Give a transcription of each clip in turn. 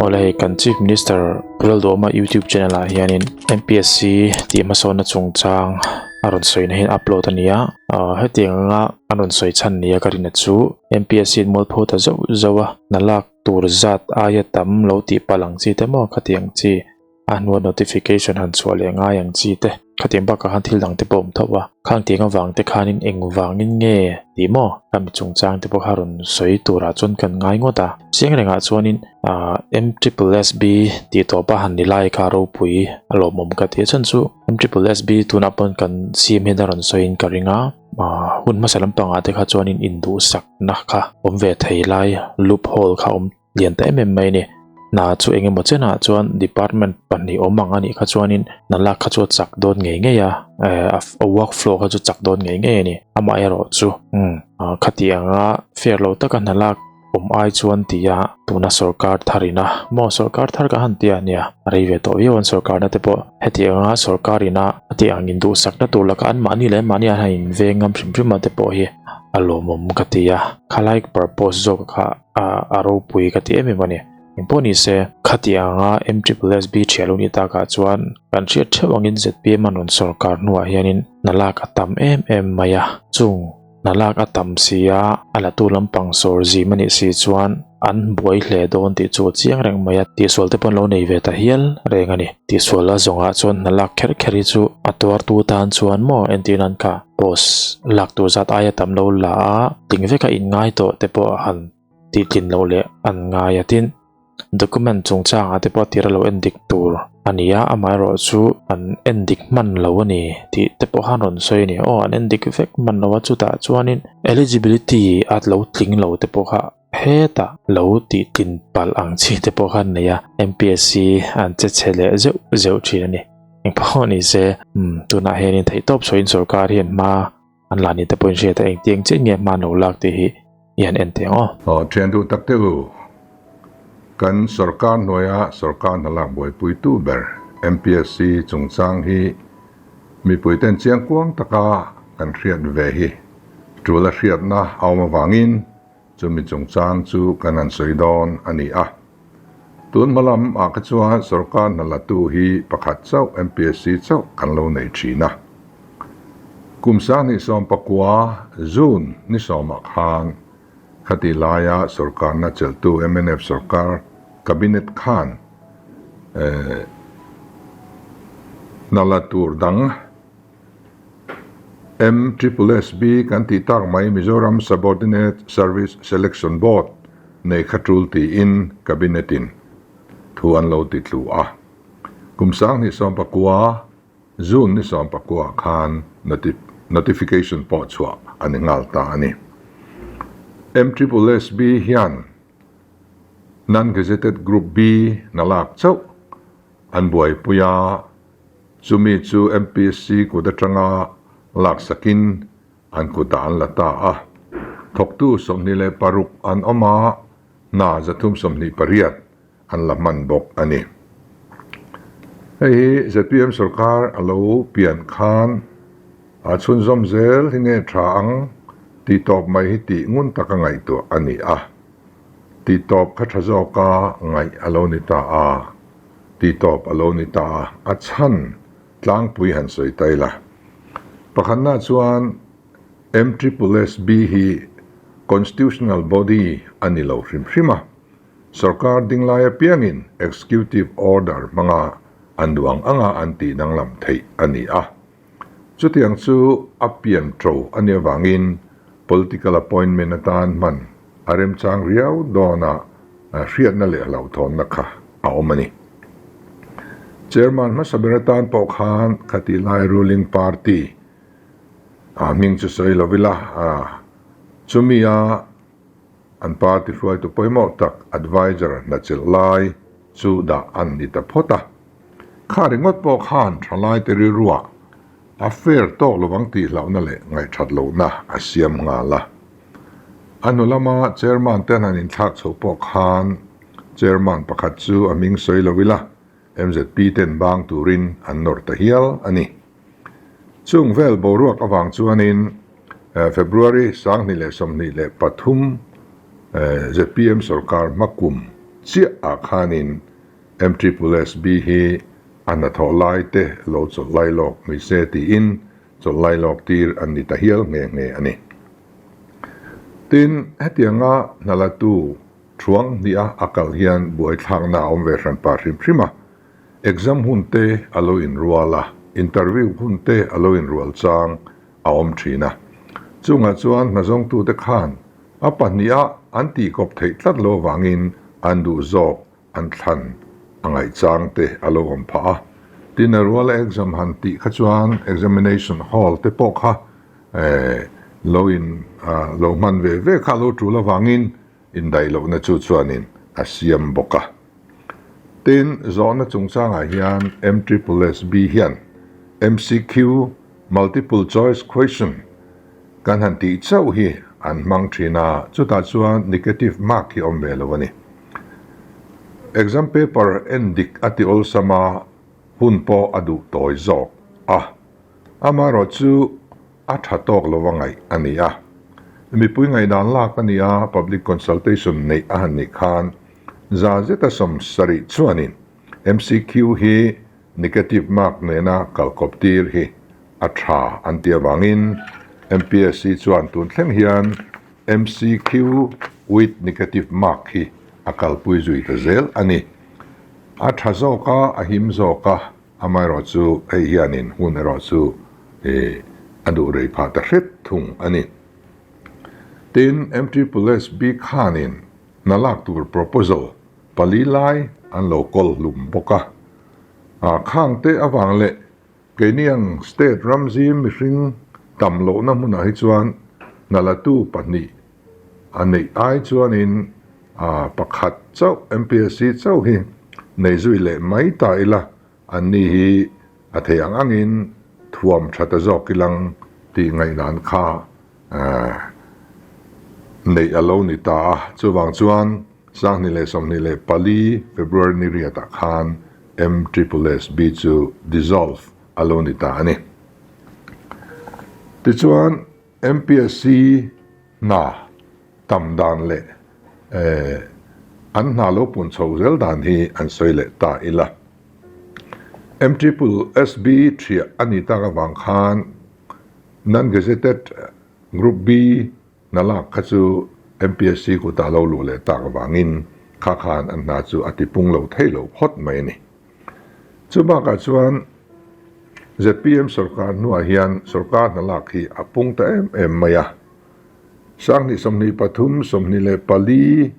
Awle hei kan Chief Minister Pu Lalduhawma YouTube channel ah hianin MPSC tih hmasawnna chungchang a rawn sawina hian upload a ni a, hetiang anga an rawn sawi chhan nia ka rin a chu MPSC in mualpho ta zauh zauh a, hna lak tur zat aia tam lo tih palh ang chi te maw khatiang chi a hnua notification han chhuah leh ngai ang chi te khatiang bakah khan thil dang te pawh a awm tho a, khang tiang avang te khanin engvangin nge tih maw ka mi chungchang te pawh kha rawn sawi turah chuan kan ngai ngawt a, chiang rengah chuanin ahh M triple S B tih tawp a han ni lai kha ropui a lawmawm ka ti a chhan chu M triple S B tunah pawn kan CM hian a rawn sawiin ka ring a ahh hun hmasa lampangah te kha chuanin induhsakna kha awm ve thei lai loop hole kha awm lian ta em em mai a ni. Hna chu eng emaw chenah chuan department pahnih awm ang a nih kha chuanin hna lak kha chu a chak dawn ngei ngei a, eh a work flow kha chu chak dawn ngei ngei a ni. Amaherawh chu umm khati anga fair lo taka hna lak awm ai chuan tia tuna sorkar thar ina maw sorkar thar ka han tia nia a rei ve tawh viau an sorkarna te pawh heti anga sorkar ina a tih ang induhsakna tur laka anmahni leh anmahni an han inveng ngam hrim hrim a te pawh hi a lawmawm ka ti a, khalai purpose zawk kha a ropui ka ti em em a ni. Engpawh ni se, khati anga MSSB thiah lo ni takah chuan kan hriat theuh angin zpm an rawn sawrkar hnuah hianin hna lak a tam em em mai a. Chung hna lak a tam si a, a latu lampang sawr zim a nih si chuan an buai hle dawn tih chu a chiang reng mai a. Tihsual te pawh an lo nei ve ta hial reng a ni. Tihsual a zawngah chuan hna lak kher kher hi chu a tuartu tan chuan maw entir nan kha post lak tur zat aia tam lo la a, tling veka inngai tawh te pawh a han tihtlin loh leh an ngai a tin document chungchangah te pawh tir a lo en dik tur a ni a, amaherawh chu an en dik hman lo a ni tih te pawh khan rawn sawi a ni. Aw an en dik vek hman lo a chutah chuanin eligibility a lo tling lo te pawh kha hetah lo tih tlin palh ang chi te pawh khan nei a, M_P_S_C an che chhe leh zeuh zeuh thin a ni. Engpawh ni se umm tunah hianin theihtawp chhuahin sorkar hian hma an la ni te pawhin hriat a engtiang chiah nge hma an lo lak tih hi i han en teh ang aw. Aw thian duh tak te u, kan sorkar hnuaia sorkar hna lak buaipuitu ber M_P_S_C chungchang hi mipui ten chiangkuang taka kan hriat ve hi tul a hriatna a awm avangin Chumi chungchang chu kan han sawi dawn a ni a. Tun hma lam ah kha chuan sorkar hna latu hi pakhat chauh MPSC chauh kan lo nei thin a. Kum 2019 June ni sawmah khan khati laia sorkarna chelhtu mnf sorkar Cabinet khan hna la tur dang MSSB kan tih tak mai Mizoram Subordinate Service Selection Board nei kha tul tiin Cabinet in thu an lo ti tlu a. Kum 2019 June ni 19 khan notification pawh chhuah a ni nghal ta a ni. MSSB hian Non-Gazetted Group B na lak chauh an buaipui a. Chumi chu MPSC kut atanga laksakin an kutah an la ta a. Thawktu 26 an awm a, hna 328 an la hman bawk a ni. Hei hi zpm sorkar a lo pian khan a chhunzawm zel hi nge tha ang tih tawp mai hi tih ngun taka ngaihtuah a ni a. Tih tawp kha tha zawka ngaih a lo ni ta a. Tih tawp a lo ni ta a, a chhan tlangpui han sawi ta ila. Pakhatna chuan MSSB hi Constitutional Body a ni lo hrim hrim a, sorkar dinglai apiangin Executive Order hmanga an duh ang anga an tih danglam theih a ni a. Chutiang chu a pian ṭo a nih avangin political appointment atan hman a remchang riau dawna hriatna leh hlauhthawnna kha a awm a ni. Chairman hmasa ber atan pawh khan khati lai ruling party a hming chu sawi lo ila, chumi a an party hruaitu pawimawh tak adviser hnachilh lai chu dah an ni ta phawt a. Kha ringawt pawh khan thalaite rilruah a fair tawk lovang tih hlauhna leh ngaihthat lohna a siam nghal a. A hnu lama chairman ten han inthlak chhoh pawh khan chairman pakhat chu a hming sawi lo ila MZP ten bang turin an nawr ta hial a ni. Chung vel boruak avang chuanin February 2023 zpm sorkar hmakum. chiah ah khanin MSSB hi a hnathawh lai te lo chawlh lai lawk ni se tiin chawlh lai lawk tir an ni ta hial nghe nghe a ni. Tin, hetianga hnalatu thuang hnih a a kal hian buaithlakna a awm ve hran pah hrim hrim a, exam hun te a lo inrual a, interview hun te a lo inrual chang a awm thin a. Chungah chuan hnazawngtute khan a pahniha an tihkawp theih tlat lo avangin an duh zawk an thlan a ngaihchang te a lo awm phah a. Tin, a ruala exam han tih kha chuan examination hall te pawh kha lo in lo hman ve ve kha a lo tul avangin indaih lohna chu chuanin a siam bawk a. Tin, zawhna chungchangah hian MSSB hian MCQ, Multiple Choice Question, kan han tih chauh hi an hmang thin a, chutah chuan negative mark hi awm ve lo a ni. Exam paper en dik a ti awlsam a, hun pawh a duh tawi zawk a. Amaherawh chu a tha tawk lova ngaih a ni a. Mipui ngaihdan lak a ni a, public consultation neih a han nih khan za zeta 70 chuanin MCQ hi negative mark nena kalkawp tir hi a tha an ti avangin MPSC chuan tun thleng hian MCQ with negative mark hi a kalpui zui ta zel a ni. A tha zawk a, a him zawk a, amaherawh chu hei hianin hun erawh chu a duh rei phah ta hret thung a ni. Tin, MSSB khanin hna lak tur proposal pali lai an lo kawl hlum bawk a. Khang te avang leh keini ang state ramzim mihring tam lohna hmunah hi chuan hnalatu pahnih a neih ai chuanin pakhat chauh MPSC chauh hi nei zui leh mai ta ila anni hi a thei ang angin thuam tha ta zawk ilang tih ngaihdan kha neih a lo ni ta a. Chuvang chuan 2024 February ni riatah khan MSSB chu dissolve a lo ni ta a ni. Tichuan MPSC hna tam dan leh an hna lo pun chho zel dan hi an sawi leh ta ila. MSSB thiah a ni tak avang khan Non-Gazetted Group B hna lak kha chu MPSC kutah lo luh leh tak avangin kha khan an hna chu a tipung lo thei lo phawt mai a ni. Chu bakah chuan zpm sorkar hnuah hian sorkar hna lak hi a pung ta em em mai a. 2023 24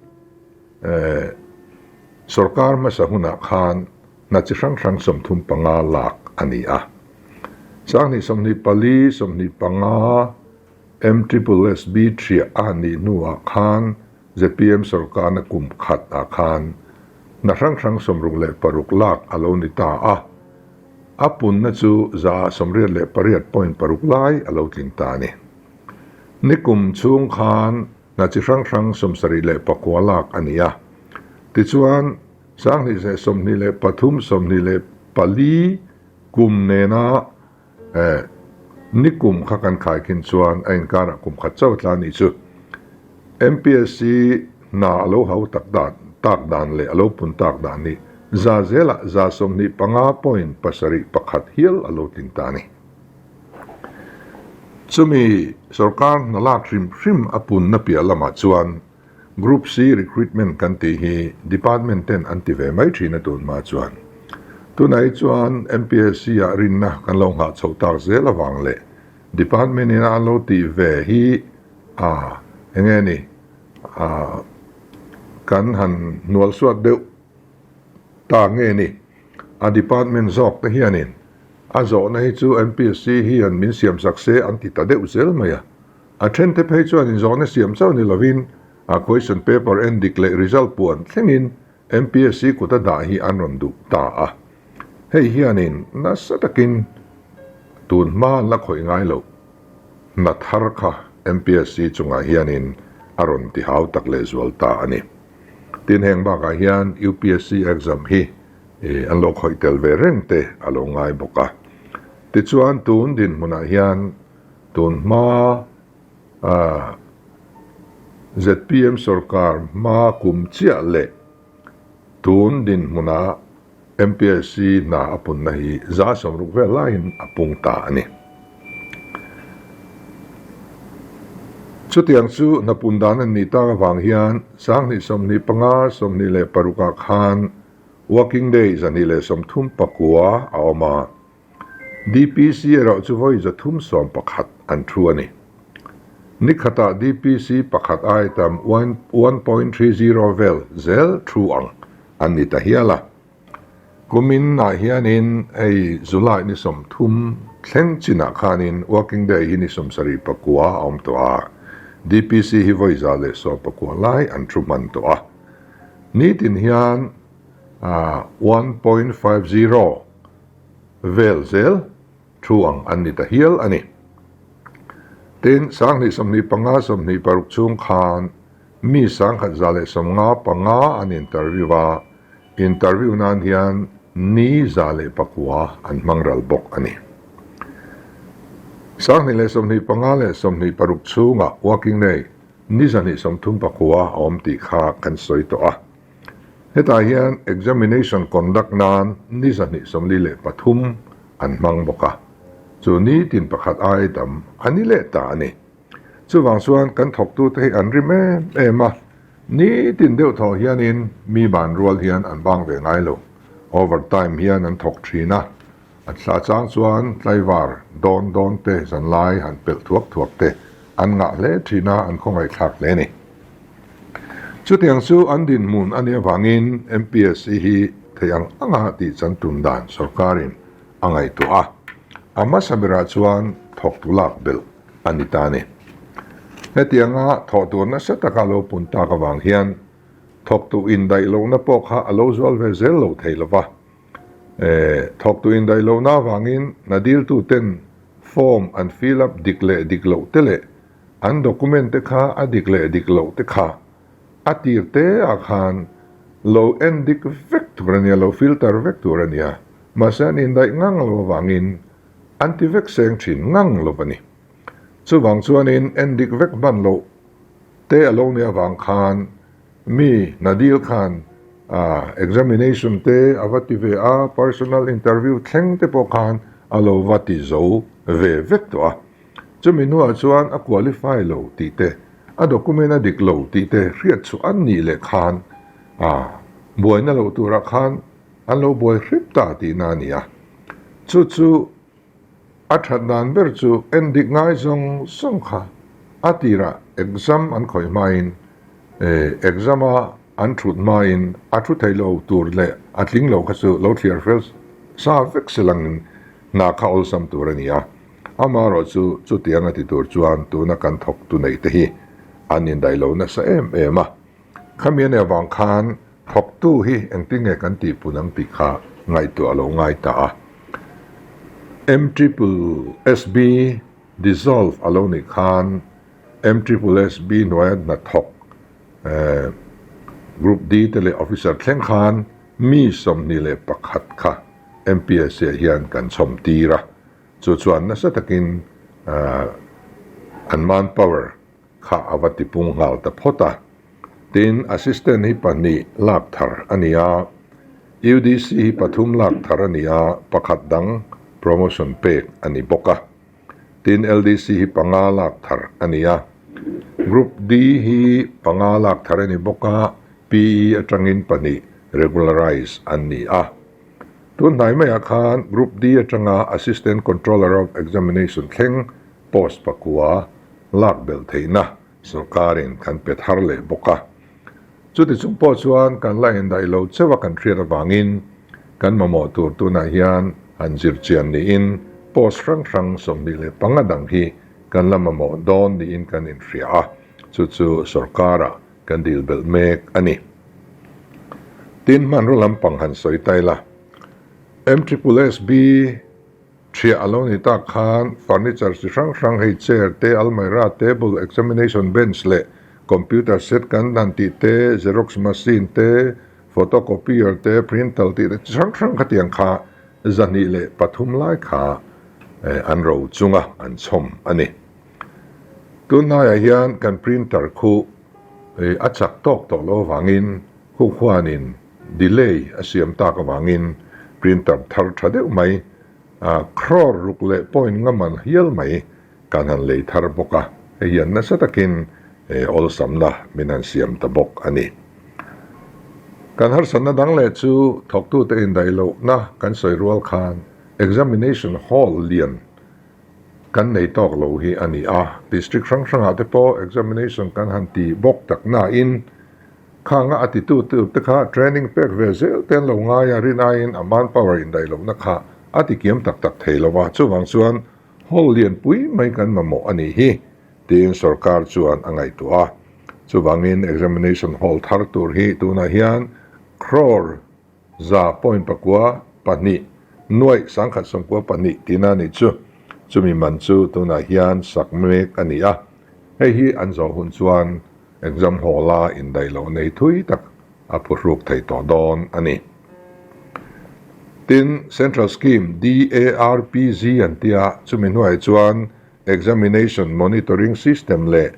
sorkar hmasa hunah khan hna chi hrang hrang 35 lak a ni a. 2024 25 MSSB thiah a han nih hnuah khan zpm sorkarna kum khat ah khan hna hrang hrang 66 lak a lo ni ta a, a punna chu 88.6% lai a lo tling ta a ni. Nikum chhung khan hna chi hrang hrang 79 lak a ni a, tichuan 2023 24 kum nena nikum kha kan khaikhin chuan a inkarah kum khat chauh tla nih chu. MPSC hna a lo hau tak dan tak dan leh a lo pun tak dan hi za zelah 25.71 hial a lo tling ta a ni. Chumi sorkar hna lak hrim hrim a punna piah lamah chuan Group C recruitment kan tih hi department ten an ti ve mai thin a tun hma chuan. Tunah hi chuan MPSC ah rinna kan lo nghah chhoh tak zel avang leh department in a an lo tih ve hi a enge ni a kan han hnual suat deuh ta nge ni a department zawk te hianin a zawhna hi chu MPSC hian min siam sak se an ti ta deuh zel mai a. A thente phei chuan inzawhna siam chauh ni lovin a question paper en dik leh result puan thlengin MPSC kut a dah hi an rawn duh ta a. Hei hianin nasa takin tun hma an la khawih ngai loh hna thar kha MPSC chungah hianin a rawn ti hau tak leh zual ta a ni. Tin heng bakah hian UPSC exam hi an lo khawih tel ve reng te a lo ngai bawk a. Tichuan tun dinhmunah hian Tun hma a zpm sorkar hma kum chiah leh Tun dinhmuna MPSC hna a punna hi 60% vel laiin a pung ta a ni. Chutiang chu hna pun dan an nih tak avang hian 2025, 26 ah khan Working Day 239 a awm a, DPC erawh chu vawi 311 an thu a ni. Nikhatah DPC pakhat ai tam 1.30 vel zel thu ang an ni ta hial a. Kumin ah hianin hei July ni 30 thleng chinah khanin Working Day hi ni 79 a awm tawh a, DPC hi vawi 119 lai an thu hman tawh a. Nitin hian 1.50 vel zel thu ang an ni ta hial a ni. Tin, 2025, 26 chhung khan mi 1155 an interview a, interview nan hian ni 109 an hmang ral bawk a ni. 2025 leh 26 chhunga working day ni 239 a awm tih kha kan sawi tawh a. Hetah hian examination conduct nan ni 243 an hmang bawk a, chu ni tin pakhat ai tam a ni leh ta a ni. Chuvang chuan kan thawktute hi an rim em em a, ni tin deuh thawh hianin mi ban rual hian an bang ve ngai lo. Overtime hian an thawk thin a, a thla chang chuan tlaivar dawn dawn te zanlai han pelh thuak thuak te an ngah hle thin a, an khawngaihthlak hle a ni. Chutiang chu an dinhmun a nih avangin MPSC hi thei ang anga tih chan tum dan sorkarin a ngaihtuah a, a hmasa berah chuan thawktu lak belh a ni ta a ni. Hetianga thawh tur nasa taka lo pun tak avang hian thawktu indaih lohna pawh kha a lo zual ve zel lo thei lo va. Thawktu indaih lohna avangin hna diltuten form an fill up dik leh dik loh te leh An document te kha a dik leh dik loh te kha a tir te ah khan lo en dik vek tur a nia, lo filter vek tur a nia. Mahse an indaih ngang lo avangin an ti vek seng thin ngang lo a ni. Chuvang chuanin en dik vek hman loh te a lo nih avang khan mi Nadil khan examination te a va ti ve a, personal interview thleng te pawh khan a lo va ti zo ve vek tawh a. Chumi hnuah chuan a qualify lo tih te, a document a dik lo tih te hriat chhuah an nih leh khan a buaina loh turah khan an lo buai hrip ta tihna a ni a. Chu chu a that dan ber chu en dik ngai zawng zawng kha a tirah exam an khawih hmain exam a an thut hmain a thu thei lo tur leh a tling lo kha chu lo thliar fel sa vek se langin hna kha awlsam tur a ni a. Amaherawh chu chutiang a ti tur chuan tuna kan thawktu neih te hi an indaih lo nasa em em a. Khami a nih avang khan thawktu hi engtin nge kan tihpun ang tih kha ngaihtuah a lo ngai ta a. MSSB dissolve a lo nih khan MSSB hnuaia hnathawk Group D te leh Officer thleng khan mi 21 kha MPSC ah hian kan chhawm tir a. Chu chuan nasa takin an manpower kha a va tipung nghal ta phawt a. Tin, assistant hi pahnih lak thar a ni a, UDC hi pathum lak thar a ni a, pakhat dang promotion pek a ni bawk a. Tin, LDC hi panga lak thar a ni a, Group D hi panga lak thar a ni bawk a, PE atangin pahnih regularize an ni a. Tun hnai maiah khan Group D atanga Assistant Controller of Examination thleng post pakua lak belh theihna sorkarin kan pe thar leh bawk a. Chuti chung pawh chuan kan la indaih lo cheuh a kan hriat avangin kan mamawh tur tunah hian han zir chian niin post hrang hrang 25 dang hi kan la mamawh dawn niin kan inhria a, chu chu sorkarah kan dil belh mek a ni. Tin, hmanraw lampang han sawi ta ila, MSSSB thiah a lo ni tak khan furniture chi hrang hrang hei chair te, almirah, table, examination bench leh computer set kan han tih te, xerox machine te, photocopier te, printer tih te chi hrang hrang khatiang kha 203 lai kha an ro chunga an chhawm a ni. Tunhnaiah hian kan printer khu a chak tawk tawh lo avangin khu khuanin delay a siam tak avangin printer thar tha deuh mai, crore ruk leh point nga man hial mai kan han lei thar bawk a, hei hian nasa takin awlsamna min han siam ta bawk a ni. Kan harsatna dang leh chu thawktute indaih lohna kan sawi rual khan examination hall lian kan nei tawk lo hi a ni a, district hrang hrangah te pawh examination kan han ti bawk tak nain khanga a titu tur te kha training pek ve zel te an lo ngai a, rin aiin a manpower indaih lohna kha a ti kiam tak tak thei lo a, chuvang chuan hall lian pui mai kan mamawh a nih hi tiin sorkar chuan a ngaihtuah a, chuvangin examination hall thar tur hi tunah hian crore 1.42 nuaih 1092 tihna a nih chu. Chumi man chu tunah hian sak mek a ni a, hei hi an zawh hun chuan exam hall-a indaih loh nei thui tak a phuhruk thei tawh dawn a ni. Tin, Central Scheme DARPG an tia, chumi hnuaiah chuan Examination Monitoring System leh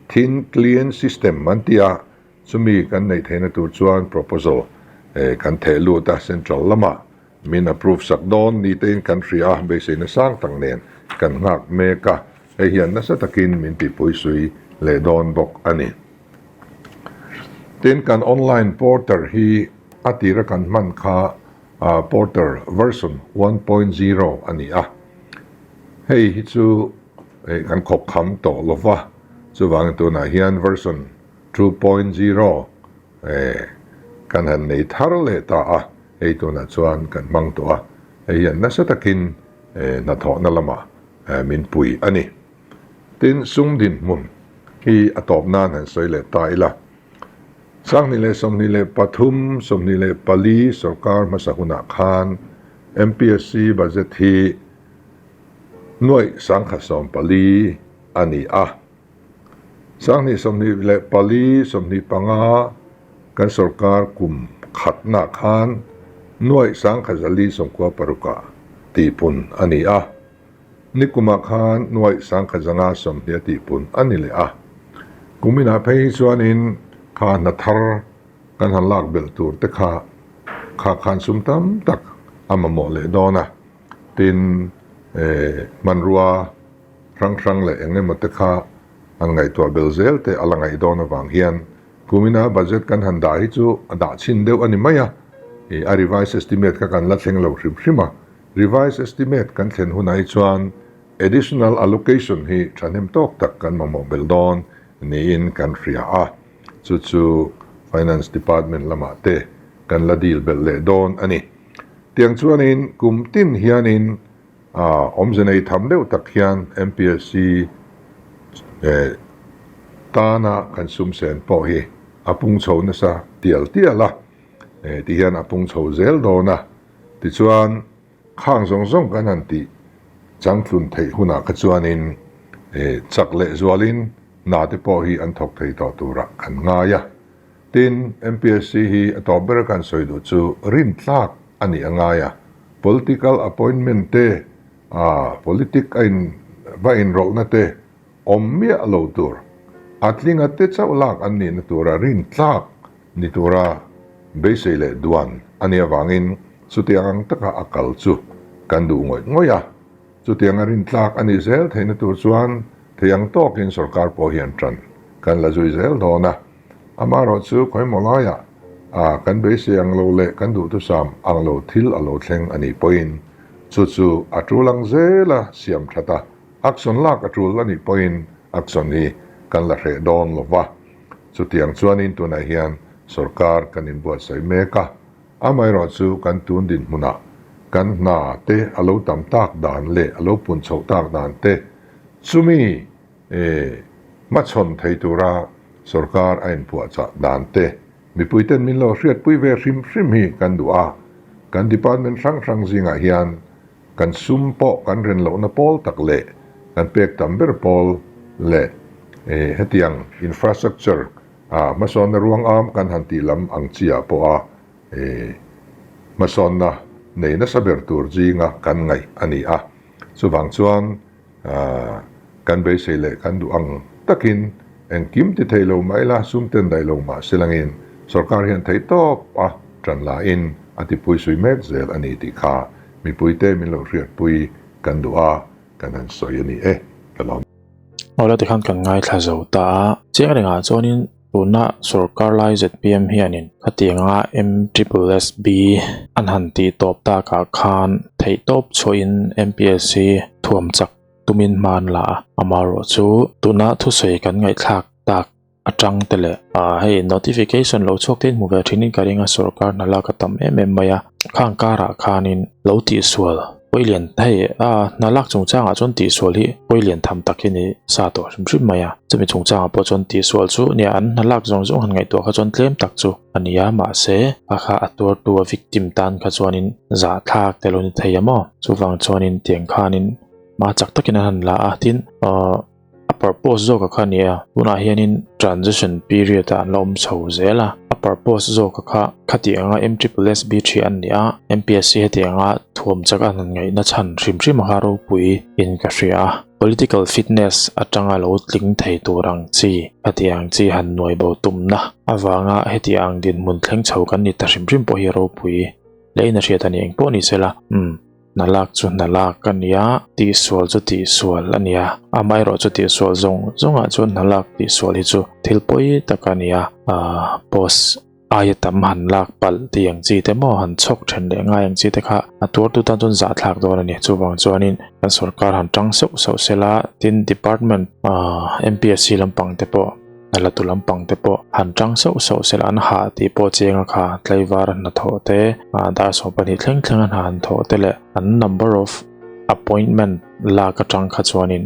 Thin Client System an tia, Chumi kan neih theihna tur chuan proposal kan theh lut a, central lamah min approve sak dawn ni tein kan hria a, beiseina sang tak nen kan nghak mek a, hei hian nasa takin min tihpuisui leh dawn bawk a ni. Tin, kan online porter hi a tira kan hman kha porter version 1.0 a ni a, hei hi chu kan khawp kham tawh lova, chuvangin tunah hian version 2.0 kan han nei thar leh ta a, hei tunah chuan kan hmang tawh a, hei hian nasa takin hnathawhna lamah min pui a ni. Tin, sum dinhmun hi a tawp nan han sawi leh ta ila, 2023, 24 sorkar hmasa hunah khan MPSC budget hi nuaih 1014 a ni a. 2024, 25 kan sorkar kum khatna khan nuaih 1096 ah tihpun a ni a. Nikumah khan nuaih 1030 a tihpun a ni leh a. Kuminah phei hi chuanin kha hna thar kan han lak belh tur te kha kha khan sum tam tak a mamawh leh dawn a. Tin, hmanrua hrang hrang leh eng emaw te kha han ngaihtuah bel zel te a la ngaih dawn avang hian kumina budget kan han dah hi chu a dah chhin deuh a ni mai a, ih a revised estimate kha kan la thleng lo hrim hrim a, revised estimate kan thlen hunah hi chuan additional allocation hi thahnem tawk tak kan mamawh bel dawn niin kan hria a, chu chu finance department lamah te kan la deal belh leh dawn a ni. Tiang chuanin kum tin hianin Awmze nei tham deuh tak hian MPSC tana kan sum sen pawh hi a pung chho nasa tial tial a, ti hian a pung chho zel dawn a. Tichuan, khang zawng zawng kan han tih changtlun theih hunah kha chuanin chak leh zualin hna te pawh hi an thawk thei tawh turah kan ngai a. Tin, MPSC hi a tawp ber kan sawi duh chu rintlak a nih a ngai a, political appointment te, politic a in va inrawlhna te awm miah lo tur, a tlinga te chauh lak an nihna tura rintlak ni tura beisei leh duan a nih avangin chutiang ang taka a kal chu kan duh ngawih ngawih a. Chutiang a rintlak a nih zel theihna tur chuan thei ang tawkin sorkar pawh hian tan kan la zui zel dawn a. Amaherawh chu khawimaw laiah a kan beisei ang lo leh kan duhthusam ang lo thil a lo thleng a nih pawhin chu chu a tul ang zela siam that a, action lak a tul a nih pawhin action hi kan la hreh dawn lo va. Chutiang chuanin tunah hian sorkar kan inbuatsaih mek a, amaherawh chu kan tun dinhmunah kan hna te a lo tam tak dan leh a lo pun chhoh tak dan te chumi E, hmachhawn thei tura sorkar a inpuahchah dan te mipuiten min lo hriatpui ve hrim hrim hi kan duh a, kan department hrang hrang zingah hian kan sum pawh kan ren lohna pawl tak leh kan pek tam ber pawl leh e hetiang infrastructure a hmasawnna ruang am kan han tih lam ang chiah pawha e hmasawnna nei nasa ber tur zinga kan ngaih a ni a, chuvang chuan Kan beisei leh kan duh ang takin engkim ti thei lo mah ila, sum ten daih lo mah se langin sorkar hian theih tawp a ṭan la in a tipui sui mek zel a ni tih kha mipuite min lo hriatpui kan duh a, kan han sawi a ni e, ka lawm. Awle tikhan kan ngaithla zo ta a, chiang rengah chuanin tuna sorkar lai zpm hianin khatianga MSSB an han tih tawp takah khan theihtawp chhuahin MPSC thuam chak tumin hma an la a, amaherawhchu tuna thusawi kan ngaihthlak tak atang te leh ah hei notification lo chhuak te in hmu ve thin in ka ring a sorkar hna lak a tam em em mai a khang karah khanin lo tihsual pawilian hei a hna lak chungchangah chuan tihsual hi pawilian tham tak hi ni sa tawh hrim hrim mai a chumi chungchangah pawh chuan tihsual chu nia an hna lak zawng zawng han ngaihtuah kha chuan tlem tak chu a ni a mahse a kha a tuartu a victim tan kha chuanin zahthlak te lo ni thei a maw chuvang chuanin tiang khanin hma chak takin an han la a tin ahh. A purpose zawk a kha nia, tunah hianin transition period ah an la awm chho zel a, a purpose zawk a kha khati anga MSSB thi an ni a, MPSC heti anga thuam chak an han ngaihna chhan hrim hrim a kha ropui in ka hria a, political fitness atanga lo tling thei tur ang chi khati ang chi han nuai bo tumna avanga heti ang dinhmun thleng chho kan ni ta hrim hrim pawh hi ropui leh in a hriat a ni engpawh ni sela, umm. Hna lak chu hna lak a nia, tihsual chu tihsual a nia. Amaherawh chu tihsual zawng zawngah chuan hna lak tihsual hi chu thil pawi tak a nia. Ahh post aia tam han lak palh tih ang chi te maw han chhawk then leh ngai ang chi te kha a tuartu tan chuan zahthlak dawn a ni. Chuvang chuanin kan sorkar han tang sauh sauh sela tin department ahh MPSC lampang te pawh Hna la tu lampang te pawh han tang sauh sauh sela an hah tih pawh chiang a kha tlaivar a hnathawh te ah dar 12 thleng thleng a hna han thawh te leh an number of appointment lak atang kha chuanin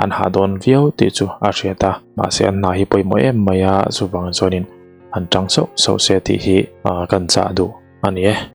an hah dawn viau tih chu a hriat a mahse an hna hi pawimawh em mai a chuvang chuanin han tang sauh sauh se tih hi ah kan chah duh a ni e.